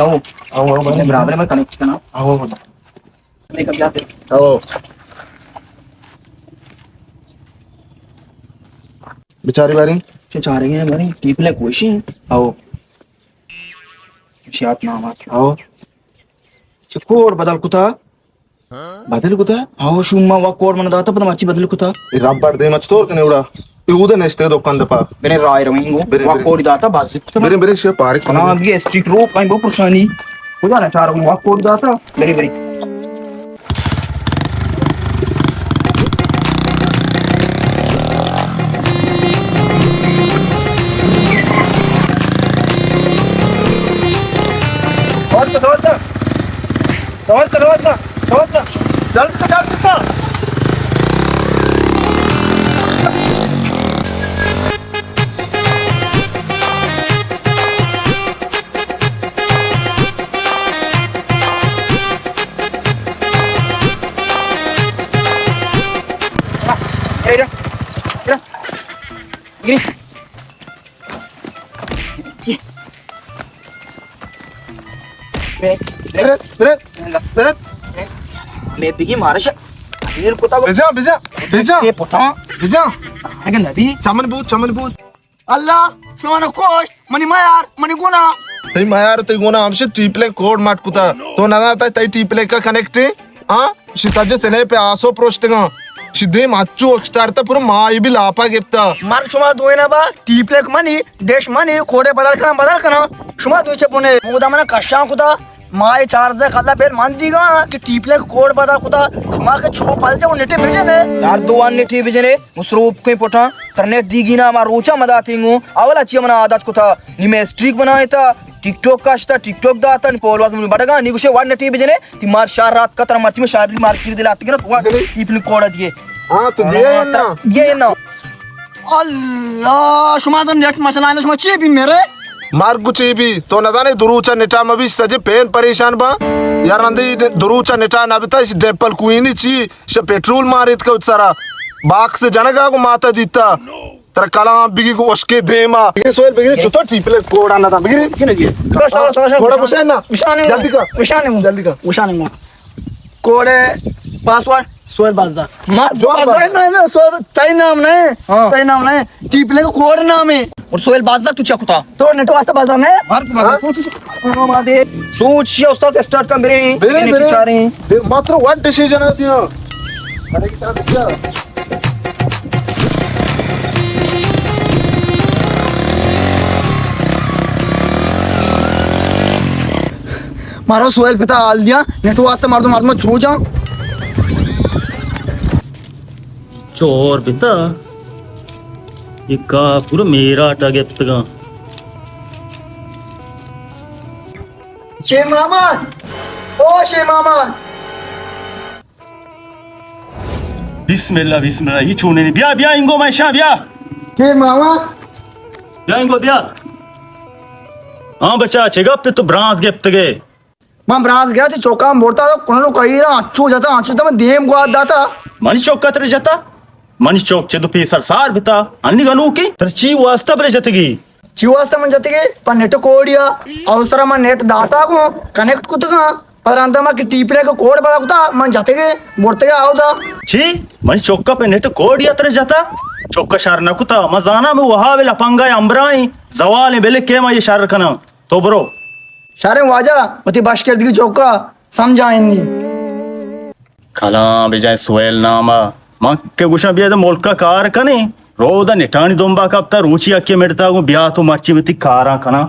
او، او، او، بھائی۔ برابر ہے، میں کنیکٹ کرنا۔ او، او۔ میں کب جاتے؟ او۔ بیچاری باری۔ چے چارگے باری؟ ٹیپ لے کوشی۔ او۔ شیات نام آت۔ او۔ چے کوڈ بدل کتا؟ بدل کتا؟ ہاو، شوما وا کوڈ من داتا، پدا مرچی بدل کتا۔ اے ربڑ دیم اچ تور کنے اڑا۔ اے اودے نشتے دکان دپا۔ برے رائے رویں گو۔ برے، وا برے۔ کوڈ داتا، بازی کتا۔ برے، برے، شیا پارک کنا۔ ہم یہ اسٹریٹ رو، کہیں بہت پریشانی۔ خدا نہ چار وا کوڈ داتا۔ برے، برے۔ اور تو، اور تو۔ سوال کر، سوال کر، سوال کر۔ جلد کر، جلد کر۔ اے جا، اے جا۔ گری۔ برت، برت، برت۔ میں بگی مارش۔ امیر کتا کو۔ بجا، بجا، بجا۔ یہ پتا۔ بجا۔ اگے نبی۔ چمن بود، چمن بود۔ اللہ، شما نہ کوشت، منی میار، منی گناہ۔ تئی میار، تئی گناہ، ہمشی ٹیپ لے کوڈ مٹ کتا۔ تو نہ زانتا تئی ٹیپ لے کا کنیکٹ ہے؟ ہاں؟ شی سجے سنے پہ آسو پروشتگاں۔ شی دیم اچو اکشتارتا پورا مائی بھی لاپا گپتا۔ مر شما دوینا با ٹیپ لے منی، دیش منی، کوڈے بدل کنا، بدل کنا۔ شما دوی چے بنے، مودا منا کشان کتا۔ ماہ چارزدہ کلا پھر من دیگا کہ ٹیپ لے کوڈ بدل کتا، شما کہ چو پل دے و نٹے بجنے۔ دار دو وان نٹے بجنے، مصروف کوئی پٹا، تر نیٹ دیگی نا، ما روچا مدا تینگو، اولا چی منا عادت کتا، نی میں اسٹریک بنائے تا، ٹک ٹاک کاشتا، ٹک ٹاک داتا، نی پولواز من بڑگا، نی گوشے وان نٹے بجنے، تی مار شار رات کتر مرچی میں شار مار کیر دلاٹ گنا، تو ٹیپ لے کوڈ دیے۔ ہاں، تو دیے نا۔ دیے نا۔ اللہ، شما زن نیٹ مسئلہ ہے، شما چی بھی میرے؟ مرگ چی بی؟ تو نزانے دروچا نٹا مبی، سجے پین پریشان با۔ یار رندی دروچا نٹا نبتا، اش ڈیپل کوئینی چی، ش پٹرول ماریت کو سرا۔ باکس جنگا کو ماتا دیتا۔ ترا کلام بگی کو اشکے دیما۔ بگی سویل بگی، چطور ٹیپلے کوڑا نہ دا۔ بگی۔ کوڑا بشے نا۔ جلدی کر۔ جلدی کر۔ کوڑے پاسورڈ سویل بازدار۔ ما جو بازدار۔ نہیں، نہیں، سویل، تئی نام نہیں۔ ہاں۔ تئی نام نہیں۔ ٹیپلے کو کوڈ نام ہے۔ اور سویل بازدار تو چا کتا؟ تو نیٹ واسطہ بازدار نہیں۔ ہر کو بازدار۔ سوچ، سوچ۔ سوچ یا استاد اسٹارٹ کم برے۔ برے، برے۔ چارے۔ برے، ماتر وٹ ڈیسیژن ہے دیا۔ ارے کیا دیا؟ مارا سویل پتا حال دیا، نیٹ واسطہ مردم، مردم چھو جا۔ چور بتا، یہ کا پورا میرا ٹا گپتگا۔ شے ماما، او شے ماما۔ بسم اللہ، بسم اللہ، یہ چونے نہیں۔ بیا، بیا، انگو میں شاہ، بیا۔ شے ماما۔ بیا، انگو، بیا۔ ہاں بچا، چے گپ تو برانز گپتگے؟ من برانز گرا، چوکاں برتا، کنو کہیرا، اچو جتا، اچو تم دیم گوات داتا۔ منی چوک کتر جتا؟ منی چوک چہ دو پیسر سار بتا، انی گنوکی؟ تر چی واسطہ بلے جتگی؟ چی واسطہ من جتگی؟ پر نیٹ کوڈیا، او سرا من نیٹ داتا کو، کنیکٹ کتگا، پر اندا ما کہ ٹیپلے کو کوڈ بلا کتا، من جتگی، برتگی آودا۔ چی؟ منی چوکا پہ نیٹ کوڈیا تر جتا؟ چوکا شر نہ کتا، من زانا میں وہا بل اپنگا امبرائیں، زوالیں بلے کہ ما یہ شر کنا۔ تو برو۔ شریں واجہ، وتی بشکردگی چوکا سمجھائینی۔ کلاں بجائیں سویل ناما۔ من کہ گوشاں بیا دے ملکا کار کنیں، رودا نٹانی دمبا کپتا، روچی اکے مڑتا گوں بیا تو مرچی وتی کاراں کناں۔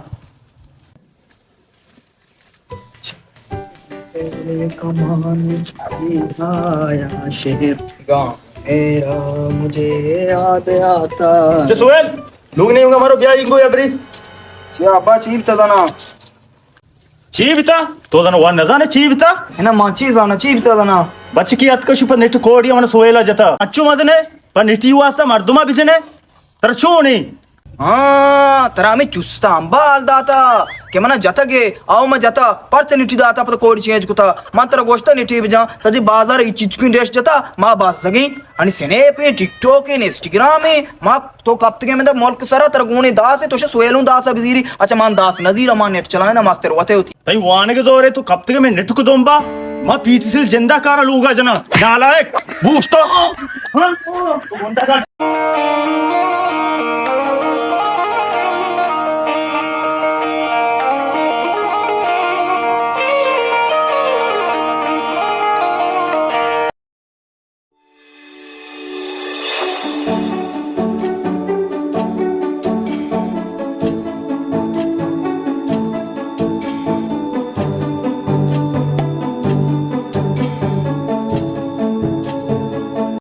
شہر گاؤں میرا مجھے یاد آتا۔ چہ سویل، لوگ نہیں ہوگا مارو بیا انگو یا بری۔ چی ابا چی بتا دنا؟ چی بیتا؟ تو زانو وان نزانے چی بیتا؟ انا ما چی زانا چی بیتا زانا؟ بچکی اتکا شو پر نیٹ کوڈی من سویلا جتا۔ اچو مزنے پر نیٹی واسطہ مردما بجنے۔ تر چونی؟ ہاں، ترا ہمے چستا ہم بال داتا کہ منا جتگے، آؤ ما جتا، پرچہ نٹی داتا، پدا کوڑی چینج کتا۔ من ترا گوشتا نٹی بجان، سجی بازار ای چچکیں ڈیش جتا، ما بازگیں۔ انی سنیپ ایں، ٹک ٹاک ایں، انسٹاگرام ایں، ما تو کپتگیں مند ملک سرا، ترا گونے داس ایں، تو شہ سویلوں داسا بزیری۔ اچھا، من داس نزیرا، ما نیٹ چلائنا، ماستر وتے ہوتی۔ تئی وانگ دورے تو کپتگے میں نیٹ کو دومبا، ما پیٹی سیل جندا کارا لوگا جنا، نالائک، بوشتا۔